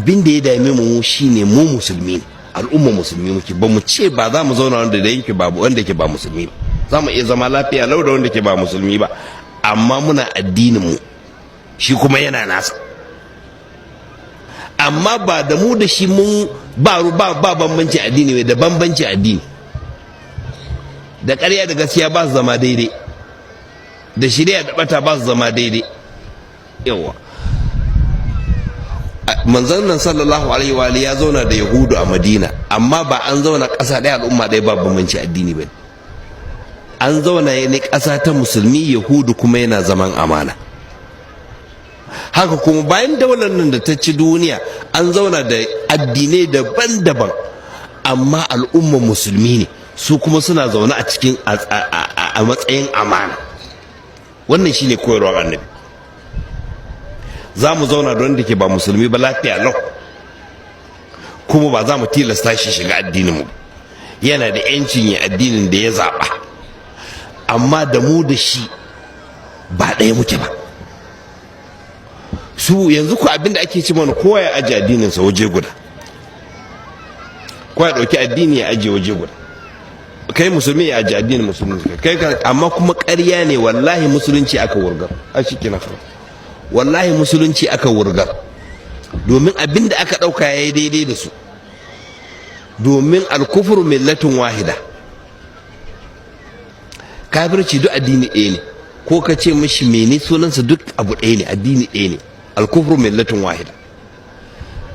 Abin da ya dame mu shine mu musulmi ne, al'umma musulmi muke. Ba mu ce ba za mu zauna wanda da yake ba wanda ke ba musulmi ba. Za mu iya zama lafiya lau da wanda ke ba musulmi ba, amma muna addinin mu, shi kuma yana nasa. Amma ba da mu da shi mun ba ba ba bambanci addini mai da bambanci addini. Da ƙarya da gaskiya ba su zama daidai, da shirya da bata ba su zama daidai. Yawa, manzon nan sallallahu alaihi wa ya zauna da Yahudu a Madina, amma ba an zauna ƙasa ɗaya, al'umma ɗaya, ba bambanci addini ba. An zauna ne ƙasa ta musulmi, Yahudu kuma yana zaman amana. Haka kuma bayan daular nan da ta ci duniya, an zauna da addinai daban-daban, amma al'umma musulmi ne, su kuma suna zaune a cikin a matsayin amana. Wannan shine koyarwar Annabi. Za mu zauna da wanda ke ba musulmi ba lafiya lau, kuma ba za mu tilasta shi shiga addinin mu. Yana da yancin ya addinin da ya zaɓa, amma da mu da shi ba ɗaya muke ba. Su yanzu ku abin da ake ci mana, kowa ya aje addininsa waje guda, kowa ya ɗauki addini ya aje waje guda. Kai musulmi ya aje addinin musulmi kai, amma kuma ƙarya ne. Wallahi musulunci aka wurgar a shi kina, wallahi musulunci aka wurgar, domin abin da aka ɗauka ya yi daidai da su, domin الكفر ملة واحدة. Kafirci duk addini ɗaya ne, ko ka ce mashi mene sunansa, duk abu ɗaya ne, addini ɗaya ne. الكفر ملة واحدة.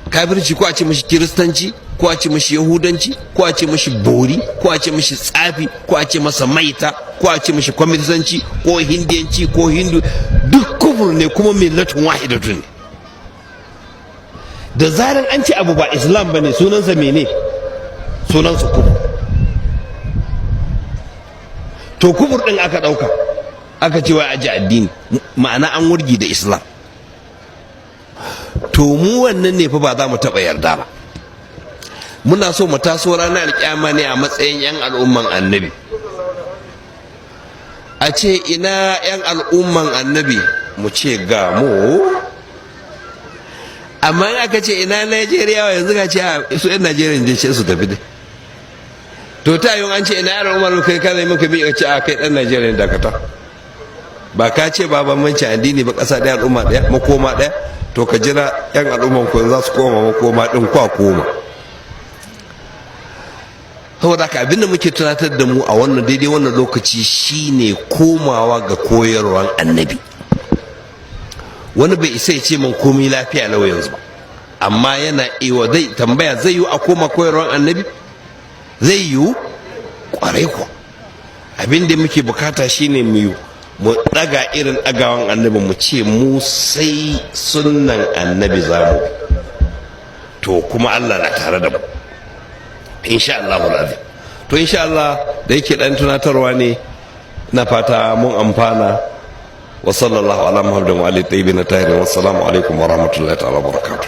Kafirci, ko a ce mashi Kiristanci, ko a ce mashi Yahudanci, ko a ce mashi bori, ko a ce mashi tsafi, ko a ce masa maita, ko a ce mashi kwamitisanci, ko Hindiyanci, ko Hindu, duk كفر ne, kuma ملة واحدة ne. Da zaran an ce abu ba Islam bane, sunansa mene? Sunansa كفر. To كفر din aka dauka aka ce wai aji addini, ma'ana an wurgi da Islam. To mu wannan ne fa ba za mu taɓa yarda ba. Muna so mu taso ranar Alƙiyama ne a matsayin 'yan al'umman Annabi. A ce ina 'yan al'umman Annabi, mu ce ga mu. Amma in aka ce ina Najeriya, yanzu ka ce su 'yan Najeriya ne, ce su tafi dai. To ta yi an ce ina 'yan al'ummar, kai ka zai muka miƙa ce a kai ɗan Najeriya ne, dakata. Ba ka ce ba bambancin addini ba, ƙasa ɗaya, al'umma ɗaya, makoma ɗaya? To ka jira 'yan al'umman ku za su koma makoma ɗin kwa koma. Saboda haka abinda muke tunatar da mu a wannan daidai wannan lokaci shine komawa ga koyarwar Annabi. Wani bai isa ya ce min komai lafiya lau yanzu ba, amma yana iwa zai tambaya: zai yiwu a koma koyarwar Annabi? Zai yiwu kwarai kuwa. Abin da muke bukata shine mu daga irin dagawan Annabi, mu ce mu sai sunnan Annabi za mu. To kuma Allah na tare da mu, insha Allah azim. To insha Allah, da yake dan tunatarwa ne, na fata mun amfana. وصلى الله على محمد وعلى الطيبين الطاهرين، والسلام عليكم ورحمة الله تعالى وبركاته.